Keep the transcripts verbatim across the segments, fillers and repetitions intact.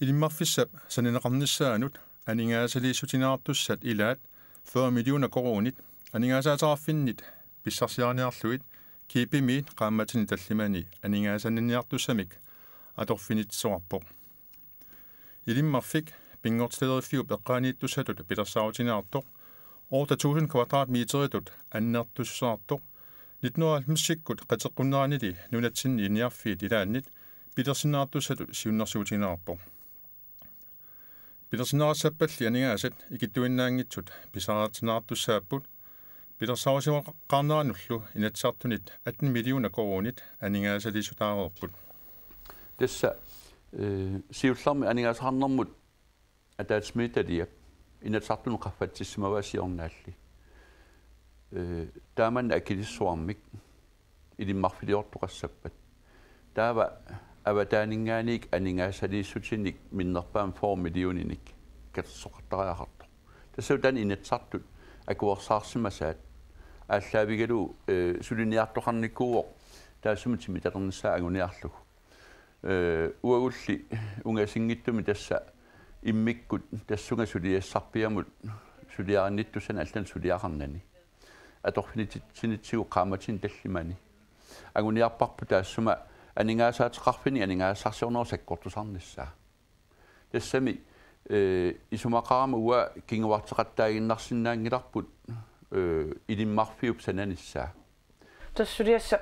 Ilimmarfissap sananeqarnissaanut aningaasaliissutigineqartussat ilaat fyrre millioner koruunit aningaasaateqarfinnit pissarsiariniarlugit GPMI qaammatini tallimani aningaasanniartussamik atorfinitsisoqarpoq. Ilimmarfik Pinngortitaleriviup eqqaaniittussatut pilersaarutigineqartoq otte tusind kvadratmeteritut annertussuseqartoq nitten hundrede og halvfemsikkut qiteqqunneranili nunatsinni ilinniarfiit ilaannit pilersinneqartussatut siunnersuutigineqarpoq. Pilersinneqassappalli aningaasat ikittuinnaanngitsut pisariaqartinneqartussaapput, pilersaarusimaqarneranullu Inatsisartunit atten millioner koruunit aningaasaliissutaareerput. Tassa, eh, siullermik aningaasaqarnermut ataatsimiititaliap Inatsisartunut qaffatsissimavaa siornaalli. Eh, taamannak akilissuarmik ilimmarfiliortoqassappat. Taava avataaninngaanniit aningaasaliissutinik minnerpaamik fyrre millioninik katersoqartariaqartoq. Tassa taanna Inatsisartut akuersaarsimasaat aallaavigalugu, eh, suliniartoqarnikuuvoq taassuma timitalernissaa anguniarlugu. Eh, uagulli ungasinngitsumi tassa immikkut tassunga suliassarpiamut suliarinnittussanik allanut suliaqarnani atorfinitsitsinitsigut qaammatini tallimani. Anguniarparput taassuma aningaasaateqarfinnik aningaasassarsiornerup sakkortusarnissaa. Tassami, eh, isumaqarama uanga kinguarteqattaaginnarsinnaanngilarput, eh, Ilimmarfiup sananissaa. Tassa suliassaq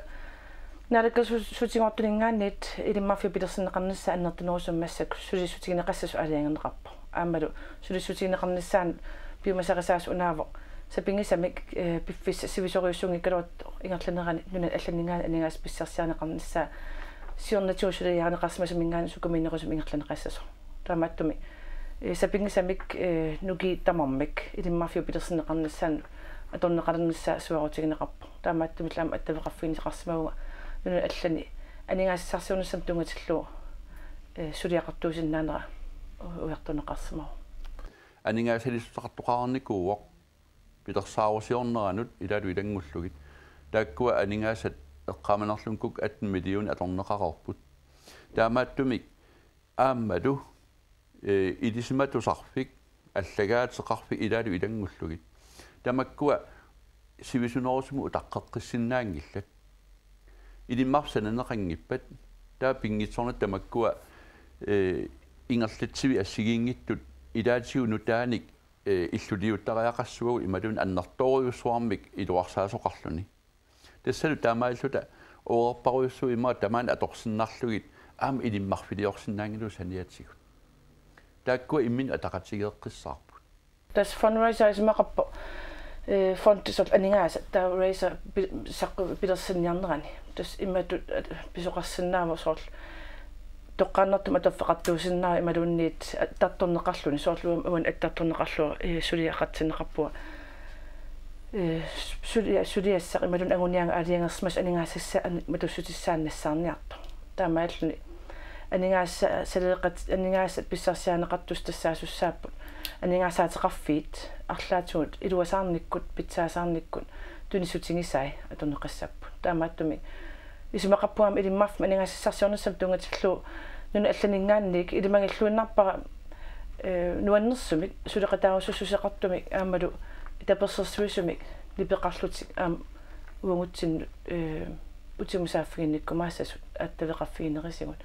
naalakkersuisooqatigiinniit Ilimmarfiup pilersinneqarnissaa annertunerusumik massakkut sulissutigineqassasut aalajangerneqarpoq. Aammalu sulissutigineqarnissaanut piumasarisaasut unaavoq sapinngisamik, eh, piffissaq sivisoorujussuunngikkaluartoq ingerlanerani nunat allaninngaanniit aningaasat pissarsiarineqarnissaat siornatigut suliarineqarsimasuminngaanniit sukumiinerusumik ingerlanneqassasoq. Taamaattumik, eh, sapinngisamik, eh, nukiit tamarmik Ilimmarfiup pilersinneqarnissaanut atorneqalernissaa suaarutigineqarpoq. Taamaattumillu aamma attaveqarfigineqarsimavunga nunat allani aningaasassarsiornissamut tunngatillugu, eh, suliaqartuusinnaanera u-, ujartuneqarsimavoq. Aningaasaliissuteqartoqarnikuuvoq pilersaarusiorneranut ilaalu ilanngullugit. Taakkua aningaasat eqqaamanerlunngikkukkit atten million atorneqareerput. Taamaattumik aammalu, eh, ilisimatusarfik, allagaateqarfik ilaalu ilanngullugit. Tamakkua sivisunerusumik utaqqeqqissinnaanngillat. Ilimmarfik sananeqanngippat, taava pinngitsoornata tamakkua, eh, ingerlatsivik assigiinngitsut ilaatigut nutaanik, eh, illuliuttariaqassuagut imaluunniit annertoorujussuarmik iluarsaasoqarluni. Tassalu taamaalilluta oorparujussuit immaqa tamaani atorsinnarlugit aamma ilimmarfiliorsinnaanngilagut saniatigut. Taakkua imminnut ataqatigeeqqissaarput. Tassa fundraiser isumaqarpoq, eh, fondi soorlu aningaasat, taava raiser pi-, saqqu-, pilersinniarnerani. Tassa imatut, eh, pisoqarsinnaavoq soorlu toqqaannartumik atorfeqartuusinnaavoq imaluunniit attartorneqarluni, soorlu uani attartorneqarlunga, eh, suliaqartinneqarpunga. Eh, sulia-, suliassaq imaluunniit anguniagaq aalajangersimasoq aningaasassanik matussutissaannik nassaarniartoq. Taamaalilluni aningaasaleeqat-, aningaasat pissarsiarineqartussat tassaasussaapput aningaasaateqarfiit arlaatigut iluasaarnikkut, pitsaasaarnikkut tunissutigisai atorneqassapput. Taamaattumik isumaqarpunga aamma Ilimmarfimmi aningaasassarsiornissamut tunngatillugu nunat allaninngaanniit ilimagilluinnarpara, eh, nuannersumik suleqataarusussuseqartumik aammalu tapersersuisumik nipeqarlutik aamma uagutsinnut, eh, utimut saaffiginnikkumaassasut attaveqarfiginerisigut.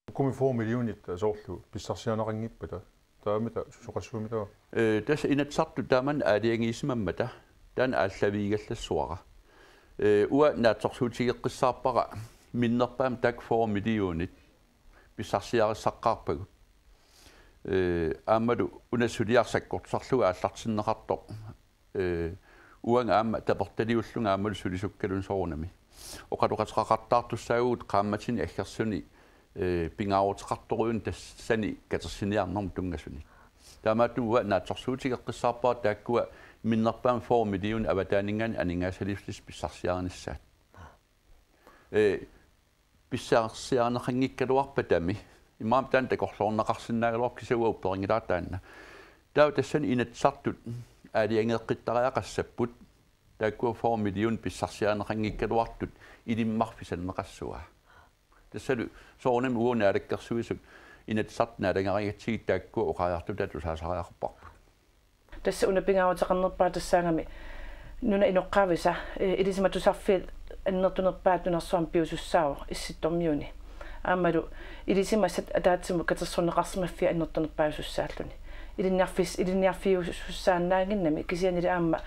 Ukkumi fyrre millionit soorlu pissarsiarineqanngippata. Taamita susoqassuumita? Eh, tassa Inatsisartut taamani aalajangiisimammata taanna aallavigigallassuara. Eh, uanga naatsorsuutigeqqissaarpara minnerpaamik taakku fyrre millionit pissarsiarissaqqaarpagut. Eh, aammalu una suliaq sakkortusarlugu aallartinneqartoq. Eh, uanga aamma tapertaliullunga aammalu sulisukkalunga soorunami. Oqaloqateqaqattaartussaavugut qaammatini aggersuni, eh, pingaaruteqartorujunnik tassani katersiniarnermut tunngasunik. Taamaattumik uanga naatsorsuutigeqqissaarpara taakkua minnerpaamik fyrre million avataaninngaanniit aningaasaliissutissat pissarsiarinissaat. Eh, pissarsiarineqanngikkaluarpatami. Imaammat taanna takorloorneqarsinnaagaluarpoq kisianni uanga upperinngilara taanna. Taava tassani Inatsisartut aalajangeeqqittariaqassapput. Taakkua fyrre million pissarsiarineqanngikkaluartut Ilimmarfik sananeqassuaa. Tassalu soorunami uagut naalakkersuisut Inatsisartut naalagarigatsigit taakku oqariartuutaat tusaasariaqarparput. Tassa una pingaaruteqarnerpaaq tassaagami nunap inoqqaavisa, eh, ilisimatusarfiit annertunerpaat nunarsuarmi piviusussaavoq Issittormiuni. Aammalu ilisimasat ataatsimut katersorneqarsimaffia annertunerpaajusussaalluni. Ilinniarfis-, ilinniarfiusussaannaannginnami kisiannili aamma,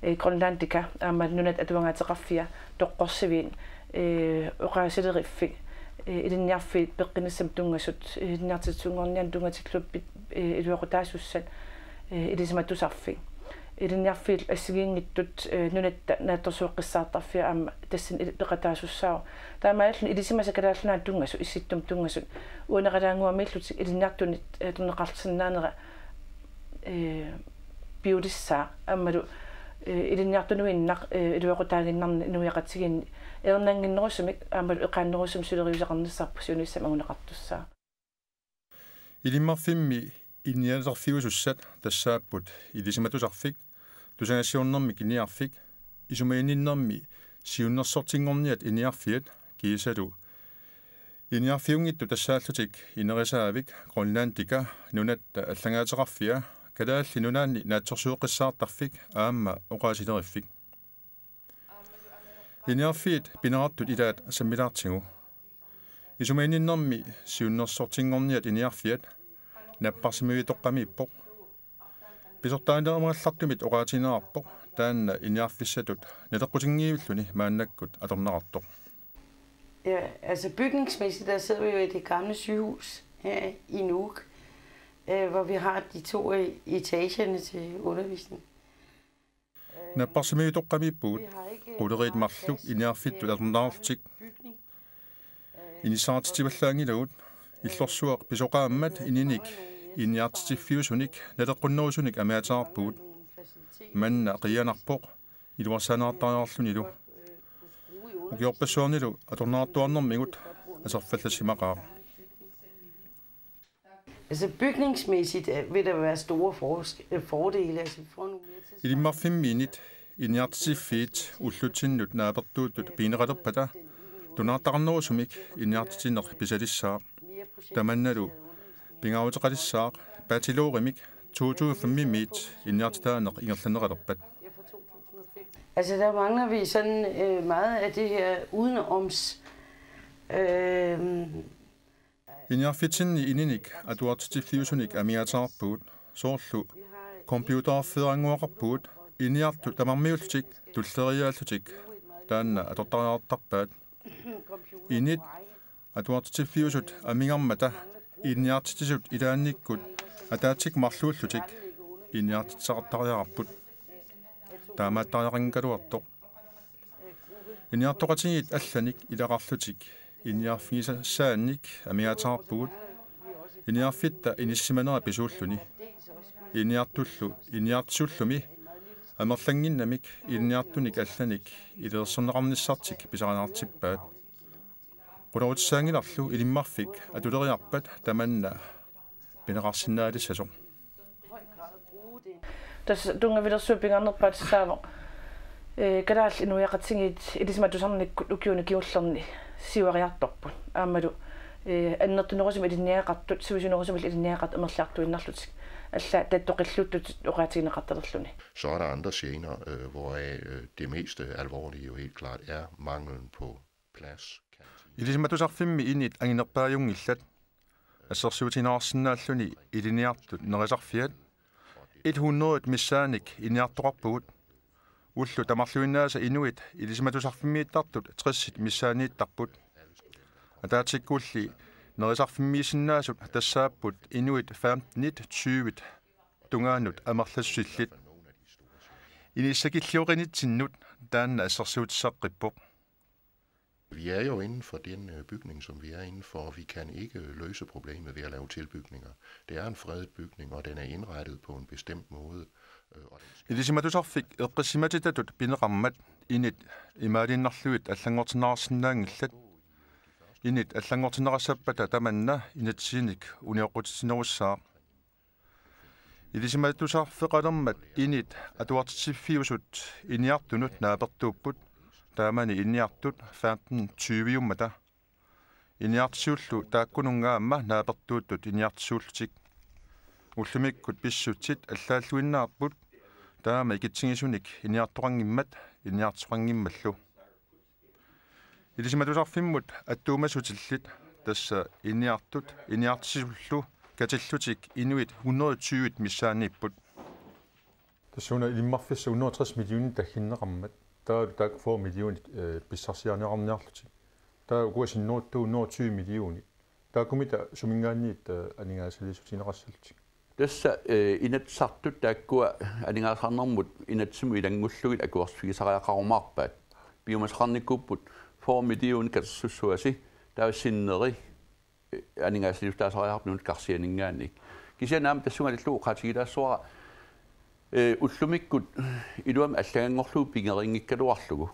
eh, Grønlandica aamma Nunatta Atuagaateqarfia, Toqqorsiviit, eh, Oqaasileriffik, eh, ilinniarfiit peqqinnissami tunngasut, eh, ilinniartitsisunngorniani tunngatillugu pit-, eh, iluaqutaasussat, eh, ilisimatusarfik. Ilinniarfiit assigiinngitsut, eh, nunatta naatsorsueqqissaartarfia aamma tassani il-, peqataasussaavoq. Taamaalilluni ilisimasat Kalaallit Nunaata tunngasut, Issittumut tunngasut, uaneqalaannguamiillutik ilinniartunit, eh, atorneqarsinnaanera, eh, piulissaaq aammalu, eh, ilinniartunuinnaq, eh, iluaqutaaginnarneq inuiaqatigiinni ajornannginnerusumik aammalu eqaannerusumik suleriuseqarnissarput siunissami anguneqartussaavoq. Ilimmarfimmi ilinnialerfiusussat tassaapput ilisimatusarfik, tusagassiornermik ilinniarfik, isumaginninnermi siunnersortinngorniat ilinniarfiat kiisalu ilinniarfiunngitsut tassaallutik Inerisaavik, Grønlandica, Nunatta Allagaateqarfia, Kalaallit Nunaanni naatsorsueqqissaartarfik aamma Oqaasileriffik. Ilinniarfiit pineqartut ilaat sammilaartigu. Isumaginninnermi siunnersortinngorniat ilinniarfiat napparsimmaviutoqqamiippoq. Pisortaanerumagallartumit oqaatigineqarpoq taanna ilinniarfissatut naleqqutinngivilluni maannakkut atorneqartoq. Ja, altså bygningsmæssigt, der sidder vi jo i det gamle sygehus her i Nuuk, øh, hvor vi har de to øh, etagerne til undervisning. Napparsimmaviutoqqamiippugut, quleriit marluk ilinniarfittut atorneqarlutik. Inissaatitsivallaanngilagut, illorsuaq pisoqaammat ininik ilinniartitsiffiusunik naleqqunnerusunik amigaateqarpugut. Manna qiianarpoq iluarsaaneqartariaqarlunilu. Ukiorpassuarnilu atorneqartuarnermigut aserfallassimaqaaq. Altså bygningsmæssigt øh, vil der være store forsk- øh, fordele. Altså, vi får nogle mere tidsrammer. Ilimmarfimmi init ilinniartitsiffiit ullutsinnut naapertuuttut pigineqalerpata tunaartaqarnerusumik ilinniartitsineq pisalissaaq. Tamannalu pingaaruteqalissaaq bachelorimik to tusind fem-imiit ilinniartitaaneq ingerlanneqalerpat. Altså der mangler vi sådan øh, meget af det her udenoms. Øh, Ilinniarfitsinni ininik atuartitsiffiusunik amigaateqarpugut, soorlu computerfeeranguaqarpugut, ilinniartut tamarmiullutik tulleriiaallutik taanna atortariaqartarpaat. Init atuartitsiffiusut amigarmata ilinniartitsisut ilaannikkut ataatsikkut marluullutik ilinniartitseqartariaqarput. Taamaattariaqanngikkaluartoq. Ilinniartoqatigiit allanik ilaqarlutik ilinniarfigisassaannik amigaateqarpugut, ilinniarfitta inissimanera pisuulluni. Ilinniartullu ilinniartisullumi amerlannginnamik ilinniartunik allanik ileersorneqarnissartik pisariaqartippaat. Qularutissaanngilarlu Ilimmarfik atuleriarpat tamanna pineqarsinnaalissasoq. Tassa tunngavilersuup pingaarnerpaaq tassaavoq, ee, kalaallit inuiaqatigiit ilisimatusarnikkut ukiuni kingullerni siuariartorput. Aammalu, ee, annertunerusumik ilinniagaqartut, sivisunerusumillu ilinniagaqartut amerliartuinnarlutik. Allaat tattoqilluuttutit oqaatigineqartalerluni. Så er der andre gener, øh, hvoraf øh, det mest øh, alvorlige jo helt klart er manglen på plads. Ilisimatusarfimmi init anginerpaajunngillat. Assersuutigineqarsinnaalluni ilinniartut nerisarfiat. Et hundrede missaanik ilinniartoqarpugut. Ullut tamarluinnaasa inuit ilisimatusarfimmiittartut tressit missaaniittarput. Ataatsikkulli nerisarfimmiisinnaasut tassaapput inuit femtenit tyvit tungaanut amerlassusillit. Inissakillioqinitsinnut taanna assersuutissaqqippoq. Vi er jo inden for den øh, bygning, som vi er inden for, og vi kan ikke øh, løse problemet ved at lave tilbygninger. Det er en fredet bygning, og den er indrettet på en bestemt måde. Øh, og den skal Ilisimatusarfik eqqissimatitatut pineqarmat init imaaliinnarlugit allanngortinneqarsinnaanngillat. Init allanngortinneqassappata tamanna inatsisinik unioqqutitsinerussaaq. Ilisimatusarfeqalermat init atuartitsiffiusut ilinniartunut naapertuupput, taamani ilinniartut femten tyviummata. iniartisullu taakkununnga aamma naapertuuttut iniartisullutik. Ullumikkut pissutsit allaalluinnarput, taama ikitsigisunik iniartoqanngimmat iniartisoqanngimmallu. Ilisimatusarfimmut attuumassutillit, tassa iniartut iniartisullu katillutik inuit hundrede tyve missaanniipput. Tassuuna Ilimmarfissaq hundrede tres millionit tagginneqarmat, taavalu taakku fyrre millionit, eh, pissarsiarineqarniarlutik. Taava ukua sinneruttut hundrede tyve millionit. Taakkumitta suminngaanniit, eh, aningaasaliissutigineqassallutik? Tassa, eh, Inatsisartut taakkua aningaasaqarnermut inatsimmi ilanngullugit akuerfigisariaqarumaarpaat. Piumasaqarnikuupput fyrre millionit katersussuasi, taava sinneri, eh, aningaasaliissutaasariaqarput nunat karsianinngaanniit. Kisianni aamma tassunga allallugu oqaatigilaassavara, eh, ullumikkut iluamik allaganngorlugu pigeriinngikkaluarlugu.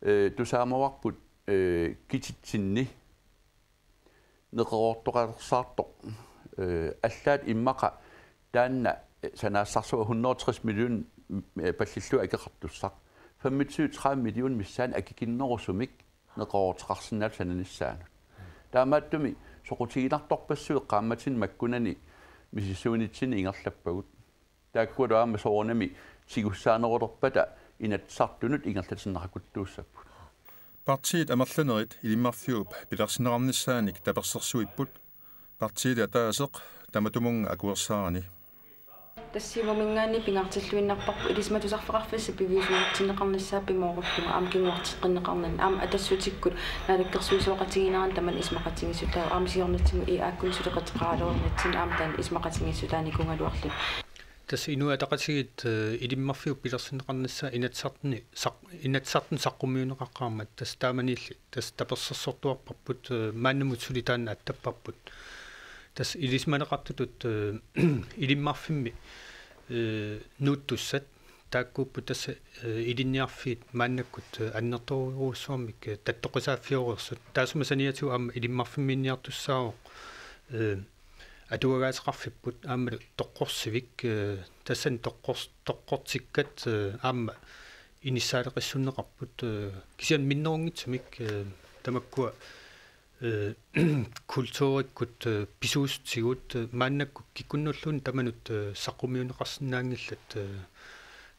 Eh, tusaamavarput, eh, kititsinni neqeroortoqalersaartoq, eh, allaat immaqa taanna, eh, sanaassarsuaq hundrede tres million, eh, pallillugu akeqartussaq. Femogtyve tredive million missaani akikinnerusumik neqeroorteqarsinnaallutik sananissaannut. Taamaattumik soqutiginartorpassuit qaammatini makkunani misissuinitsinni ingerlappagut. Taakkualu aamma soorunami tigussaanerulerpata Inatsisartunut ingerlatinneqaruttuussapput. Partiit amerlanerit Ilimmarfiup pilersinneqarnissaanik tapersersuipput, partiili ataaseq tamatumunnga akuersaarani. Tassa Siumuminngaanniit pingaartilluinnarparput ilisimatusarfeqarfissat piviusunngortinneqarnissaat pimoorullugit aamma kinguarteqqinneqarnani aamma Atassutikkut naalakkersuisooqatigiinnerani tamanna isumaqatigiissutaavoq aamma siornatigut I A-kkunni suleqateqaraluarnitsinni aamma taanna isumaqatigiissutaanikuugaluarluni. Tassa Inuit Ataqatigiit, eh, Ilimmarfiup pilersinneqarnissaa Inatsisartuni saq-, Inatsisartuni saqqummiunneqaqqaarmat tassa taamaniilli tassa tapersersortuarparput, eh, maannamut suli taanna attapparput. Tassa ilisimaneqartutut, eh, Ilimmarfimmi, eh, nuuttussat taakkuupput tassa, eh, ilinniarfiit maannakkut, eh, annertoorujussuarmik, eh, tattoqqisaaffioreersut. Taassuma saniatigut aamma Ilimmarfimmiinniartussaavoq, eh, atuagaateqarfipput aammalu toqqorsivik, eh, tassani toqqors-, toqqortikkat, eh, aamma inissaaleqissunneqarput, eh, kisianni minnerunngitsumik, eh, tamakkua, eh, kulturikkut, eh, pisuussutigut, eh, maannakkut kikkunnulluunniit tamanut, eh, saqqummiunneqarsinnaanngillat, eh,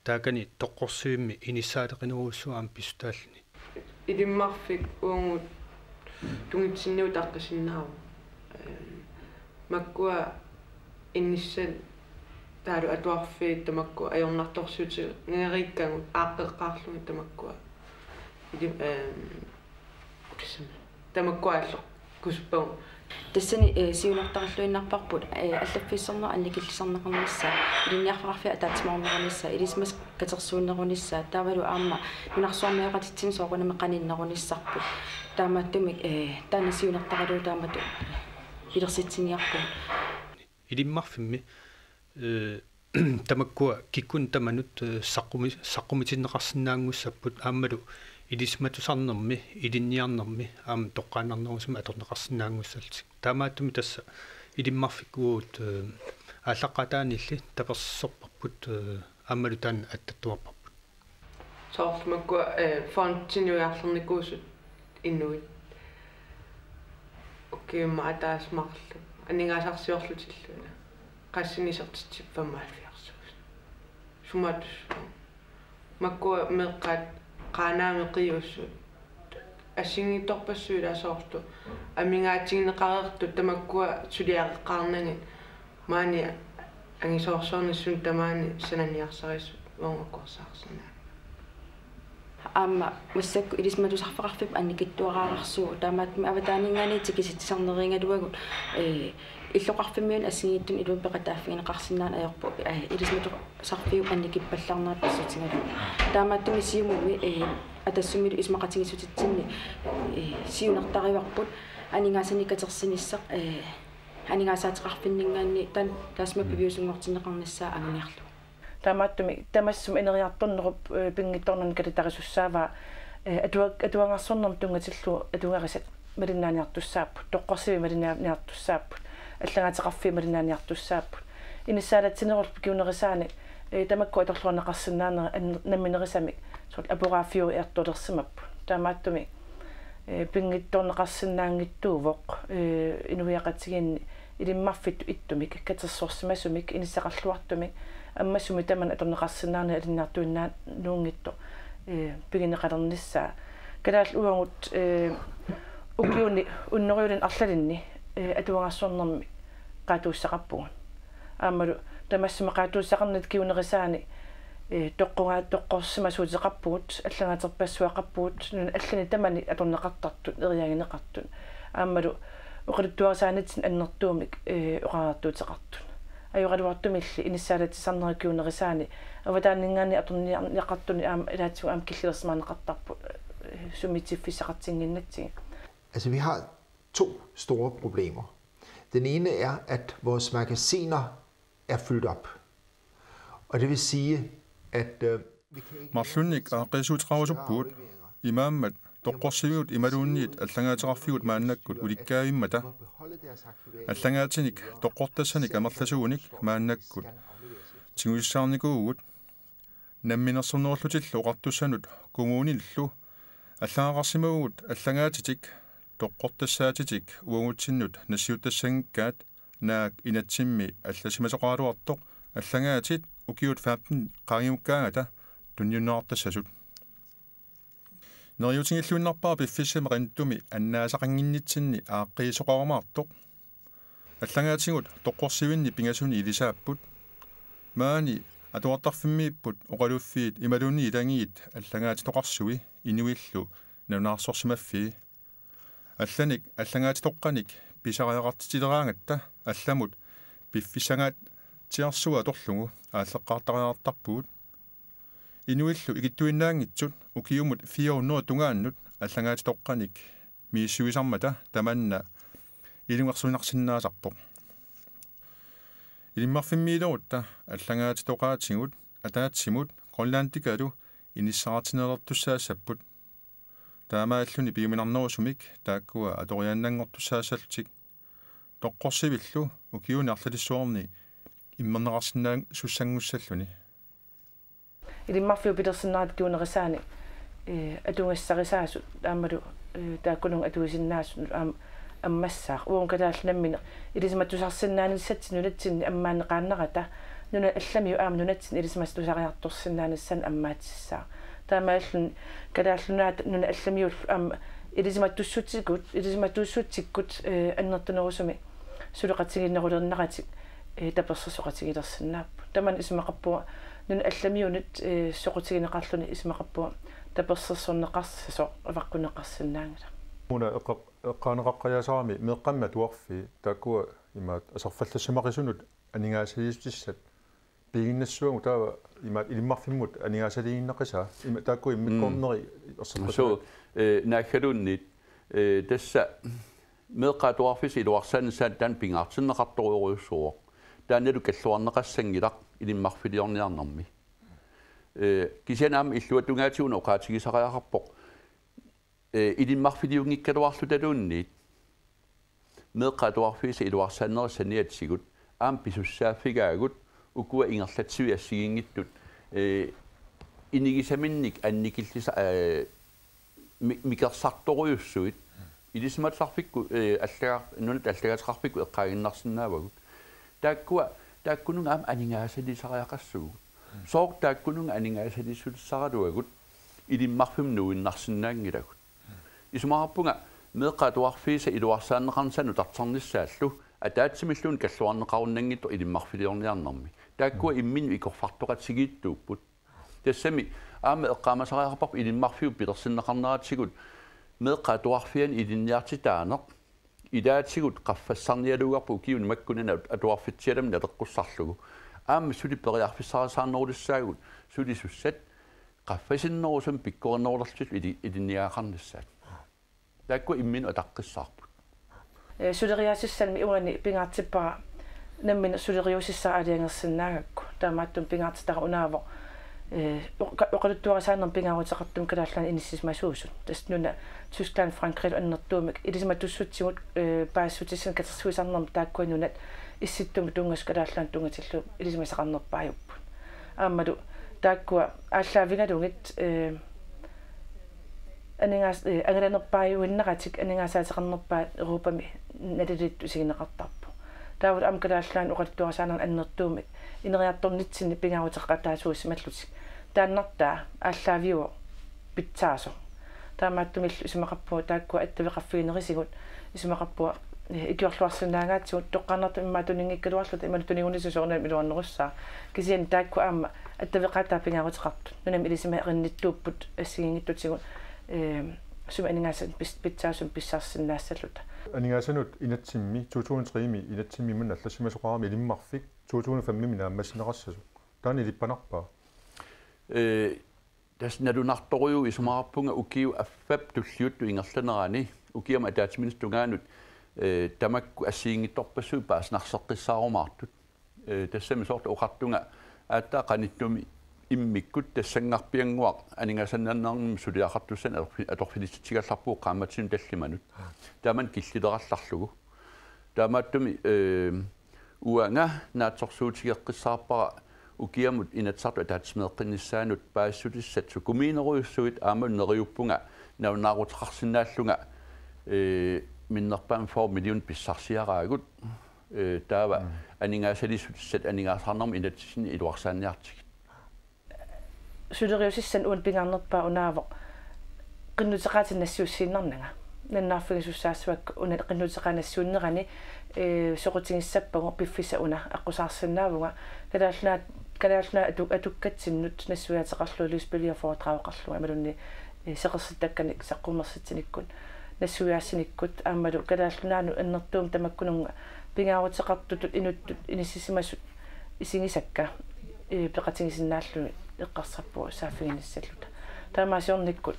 taakani toqqorsivimmi inissaaleqinerujussuaq aamma pissutaalluni. Ilimmarfik uagut tungitsinniuteqqisinnaavoq. Ehm, makkua inissat taavalu atuarfiit tamakku ajornartorsiutigereerikkagut aaqqeqqaarlugit tamakkua. Ilim-, ehm, tassami. Tamakku aalloq kusuppagu. Tassani, eh, siunertarilluinnarparput, eh, allaffissornerup annikillisarneqarnissaa, ilinniarfeqarfiup ataatsimoornerunissaa, ilisimasat katersuunnerunissaa, taavalu aamma nunarsuarmioqatitsinnut soorunami qaninnerunissarput. Taamaattumik, eh, taanna siunertaralugu taamatut pilersitsiniarpugut. Ilimmarfimmi, eh, tamakkua kikkunnut tamanut, eh, saqqumi-, saqqumitinneqarsinnaanngussapput aammalu ilisimatusarnermi, ilinniarnermi, aamma toqqaannarnerusumik atorneqarsinnaanngussallutik. Taamaattumik tassa Ilimmarfik uagut, eh, aallaqqaataaniilli tapersersorparput, eh, aammalu taanna attattuarparput. Soorlu makkua, eh, fondini ujarlernikuusut inuit. Ukiumut ataaseq marluk. Aningaasarsiorlutillu. Qassinik isertitsipput femoghalvfjerdstusind. Sumatussuaq. Makkua meeqqat Qaanaami qiussut. Assigiinngitsorpassuit ilaa soorlu. Amigaatigineqareersut tamakkua suliareqqaarnagit. Maani angisoorsuarnissut tamaani sananiarsarisut uagut akuersaarsinnaapput. Aamma massakkut ilisimatusarfeqarfipput annikitsuararsuuvoq, taamaattumik avataaninngaanniit tikisitsisarnerugaluagut, eh, illoqarfimmiunit assigiinngitsunut iluamik peqataaffigineqarsinnaaneq ajorput, eh, ilisimatusarfiup annikippallarnerat pissutigalugu. Taamaattumik Siumumi, eh, Atassumilu isumaqatigiissutitsinni, eh, siunertarivarput aningaasanik katersinissaq, eh, aningaasaateqarfinninngaanniit taanna taassuma piviusunngortinneqarnissaa anguniarlugu. Taamaattumik tamassuma ineriartornerup, eh, pinngitsoornani kalittarisussaavaa, eh, atua-, atuagarsornermut tunngatillugu atugarisat malinnaaniartussaapput, toqqorsivik malinnaaniartussaapput, allagaateqarfiit malinnaaniartussaapput. Inissaalatsinerullu pikiunerisaani, eh, tamakku atorluarneqarsinnaaneri an-, namminerisamik, soorlu aporaaffiureertulersimapput. Taamaattumik Eh, pinngitsoorneqarsinnaanngitsuuvoq, eh, inuiaqatigiinni ilimmarfittut ittumik, katersorsimasumik, inissaqarluartumik, ammasumik tamanna atorneqarsinnaanera ilinniartuinnaanuunngitsoq, eh, pigineqalernissaa. Kalaallit uagut, eh, ukiuni unnerujulini arlalinni, eh, atuagarsornermi qaatuussaqarpugut. Aammalu tamassuma qaatuussaqarnata kingunerisaani, eh, toqqunga-, toqqorsimasuuteqarpugut, allangaaterpassuaqarpugut, nunat allani tamani atorneqartartut, eriagineqartut. Aammalu oqaluttuarisaanitsinni annertuumik, eh, oqariartuuteqartut. Ajoraluartumilli inissaalaatsisarnera kingunerisaani avataaninngaanniit atorniarneqartuni aamma ilaatigut aamma killilersimaarneqartarput, eh, sumiitiffissaqartinnginnatsigit. Altså, vi har to store problemer. Den ene er, at vores magasiner er fyldt op. Og det vil sige, at øh, vi kan ikke Marlunnik aaqqiissuteqarusuppugut, imaammat toqqorsivigut imaluunniit allangaateqarfigut maannakkut ulikkaavimmata. Allangaatinik toqqortassanik amerlasuunik maannakkut tigusissaarnikuuvugut. Namminersornerullutillu Oqartussanut kommunillu allagaqarsimavugut allangaatitik toqqortassaatitik uagutsinnut nassiuttassanngikkaat, naak inatsimmi allasimasoqaraluartoq allangaatit ukiut femten qaangiukkaangata tunniunneqartassasut. Neriuutigilluinnarpara piffissami qinnuttummi annaasaqannginnitsinni aaqqiisoqarumaartoq. Allangaatigut toqqorsivinni pingasuni ilisaapput. Maani atuartarfimmiipput oqaluffiit imaluunniit ilagiit allangaatitoqarsui inuillu nalunaarsorsimaffii. Allanik allangaatitoqqanik pisariaqartitileraangatta allamut piffissangaatsiarsuaq atorlugu aalleqqaartariaqartarpugut. Inuillu ikittuinnaanngitsut ukiumut fire hundrede tungaannut allangaatitoqqanik misissuisarmata tamanna ilungersunarsinnaasarpoq. Ilimmarfimmiilerutta allangaatitoqaatigut ataatsimut Grønlandikalu inissaqartinneqartussaassapput. Taamaalluni piuminarnerusumik taakkua atoriaannanngortussaassallutik. Toqqorsivillu ukiuni arlalissuarni immerneqarsinnaasussanngussallutik. Ilimmarfiup pilersinnerata kingunerisaani, eh, atugassarisaasut aammalu, eh, taakkununnga atuisinnaasut aamma ammassaaq. Uagut kalaallit nammineq ilisimatusarsinnaanissatsinnik nunatsinni ammaanneqaannarata nunat allamiut aamma nunatsinni ilisimatusariartorsinnaanissaannik ammaatissaaq. Taamaalluni Kalaallit Nunaata nunat allamiullu aamma ilisimatussutsikkut, ilisimatussutsikkut, eh, annertunerusumik suleqatigiinnerulerneratik, eh, tapersersoqatigilersinnaapput. Tamanna isumaqarpunga nunat allamiunit, eh, soqutigineqarluni isumaqarpunga tapersersorneqarsasoq avaqqunneqarsinnaanngilaq. Una eqqar- eqqaaneqaqqajaasarami meeqqammi atuarfii taakkua imaat aserfallassimaqisunut aningaasaliissutissat piginnassuagut taava imaat ilimmarfimmut aningaasaliiginnaqisaa ima taakkua immikkoorneri erseqqissagaat. Suu, eh, naaggaluunniit, eh, tassa meeqqat atuarfiisa iluarsaanissaat taanna pingaartinneqartorujussuuvoq. Taannalu kalluarneqassanngilaq ilimmarfiliorniarnermi. Eh, kisianni aamma illuatungaatigut oqaatigisariaqarpoq. Eh, ilimmarfiliunngikkaluarlutaluunniit meeqqat atuarfiisa iluarsaanerit saniatigut aamma pisussaaffigaagut ukua ingerlatsivit assigiinngitsut, eh, inigisaminnik annikillisa-, eh, mi-, mikersartorujussuit ilisimatusarfikkut, eh, allagar-, nunat allagaateqarfikkut eqqaaginnarsinnaavagut. Taakkua, taakkununnga aamma aningaasaliisariaqassuugut. Sooq taakkununnga aningaasaliissutissaraluagut ilimmarfimmut nuinnarsinnaanngilagut. Isumaqarpunga meeqqat atuarfiisa iluarsaanneqarnissaa nutarternissaallu ataatsimilluunniit kalluarneqarunnanngitsoq ilimmarfiliorniarnermi. Taakkua imminnut ikorfartoqatigiittuupput. Tassami aamma eqqaamasariaqarparput ilimmarfiup pilersinneqarneratigut meeqqat atuarfianni ilinniartitaaneq ilaatigut qaffassarnialuugarput ukiuni makkunani at-, atuarfitsialami naleqqussarlugu. Aamma suli periarfissarisaarnerulissaagut sulisussat qaffasinnerusumik pikkorinnerulerlutillu ili-, ilinniagaqarnissaat. Taakkua imminnut ataqqissaarput. Eh, suleriaatsissammi uani pingaartippara nammineq suleriuusissaq aalajangersinnaagakku. Taamaattumik pingaartitara unaavoq, eh, oqa-, oqaluttuarisaanermut pingaaruteqartumik Kalaallit Nunaanni inissisimasuusut. Tassa nunat Tyskland, Frankrig annertuumik ilisimatussutsigut, eh, paasissutissanik katersuisarnermut taakkua nunat Issittumut tunngasut Kalaallit Nunaannut tunngatillugu ilisimasaqarnerpaajupput. Aammalu taakkua aallaavigalugit, eh, Aningaas-, eh, angalanerpaajuinnaratik aningaasaateqarnerpaat Europami nalilittut isigineqartarpoq. Taavalu aamma Kalaallit Nunaanni oqaluttuarisaanermi annertuumik ineriartornitsinni pingaaruteqaqataasuusimallutik. Taannartaa aallaaviuvoq pitsaasoq. Taamaattumillu isumaqarpunga taakkua attaveqarfiginerisigut isumaqarpunga, eh, ikiorluarsinnaagaatigut toqqaannartumik immaqa tuninngikkaluarluta imaluunniit tunigunissaq soorunami iluarnerussaaq. Kisianni taakku aamma attaveqaataa pingaaruteqartut. Nunami ilisimasarinnittuupput assigiinngitsutigut, eh, sumi aningaasanut pis-, pitsaasumik pissarsisinnaassalluta. Aningaasanut inatsimmi, to tusind tre-mi inatsimmi maanna allassimasoqarami Ilimmarfik to tusind fem-imi naammassineqassasoq. Taanna ilippanarpa? Eh, tassa nalunartorujuuvoq isumaqarpunga ukiup affap tulliuttup ingerlanerani ukiamut ataatsimiinnermut tungaanut, eh, tamakku assigiinngitsorpassuit paasinarseqqissaarumaartut. Eh, tassami soorlu oqartunga aatsaat qanittumi immikkut tassanngarpiannguaq aningaasannaannarnermut suliaqartussanik atorfi-, atorfilitsitsigallarpugut qaammatinut tallimanut. Taamani killilerallarlugu. Taamaattumik, eh, uanga naatsorsuutigeqqissaarpara ukiamut Inatsisartut ataatsimeeqqinnissaannut paasissutissat sukumiinerujussuit aamma neriuppunga nalunaaruteqarsinnaallunga, eh, minnerpaamik fyrre million pissarsiaraagut, eh, taava Mm. aningaasaliissutissat aningaasaqarnermut inatsisinni iluarsaanniartigit. Suleriusissanik uani pingaarnerpaaq unaavoq qinnuteqaatinik nassiussiinnarnanga. Nalunaarfigisussaassavakka una qinnuteqaat nassiunnerani, eh, soqutigissappagu piffissaq una aqqusaarsinnaavunga. Kalaallit Nunaat, Kalaallit Nunaat atu-, atukkatsinnut nassuiaateqarlunga lystspeakerforedrageqarlunga imaluunniit, eh, seqersittakkanik saqqummersitsinikkut nassuiaassinikkut aammalu Kalaallit Nunaannut annertuumik tamakkununnga pingaaruteqartutut inuttut inissisimasut isigisakka, eh, peqatigisinnaallugit eqqarsarpugut saaffiginnissalluta. Taamaasiornikkut,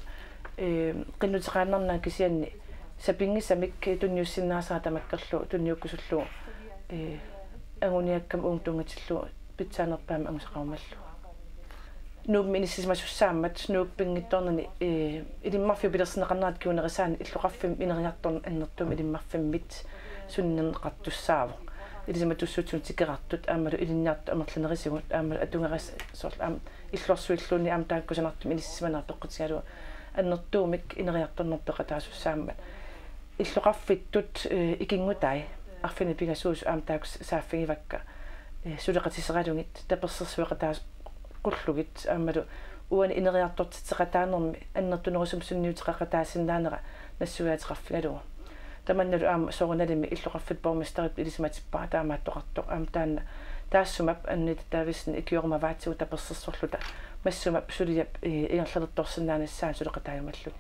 eh, qinnuteqaannarnanga kisianni sapinngisamik tunniussinnaasara tamakkerlugu tunniukkusullugu, eh, anguniakkama uunga tunngatillugu pitsaanerpaamik angusaqarumallugu. Nuummi inissisimasussaammat Nuup pinngitsoornani, eh, Ilimmarfiup pilersinneqarnerata kingunerisaani illoqarfimmi ineriartorneq annertuumik Ilimmarfimmit sunniuteqartussaavoq. Ilisimatussuutsinnut tikeraartut aammalu ilinniartut amerlanerisigut aammalu atugaris-, soorlu aamma illorsuilluunniit aamma taakku kusanartumik inissisimanerat peqqutigalugu annertuumik ineriartorneq peqataasussaammat. Illoqarfittut, eh, ikinngutai arfineq-pingasuusut aamma taakku saaffigivakka, eh, suleqatiseralugit tapersersueqataas-, qullugit aammalu uani ineriartortitseqataanermi annertunerusumik sunniuteqaqataasinnaanera nassuiaateqarfigalugu. Tamannalu aamma soorunalimi illoqarfiup borgmesterip ilisimatippara taamaattoqartoq aamma taanna taassuma Anita Davidsen ikiorumavaatigut tapersersorluta massuma suliap, eh, ingerlalertorsinnaanissaanut suleqataajumalluni.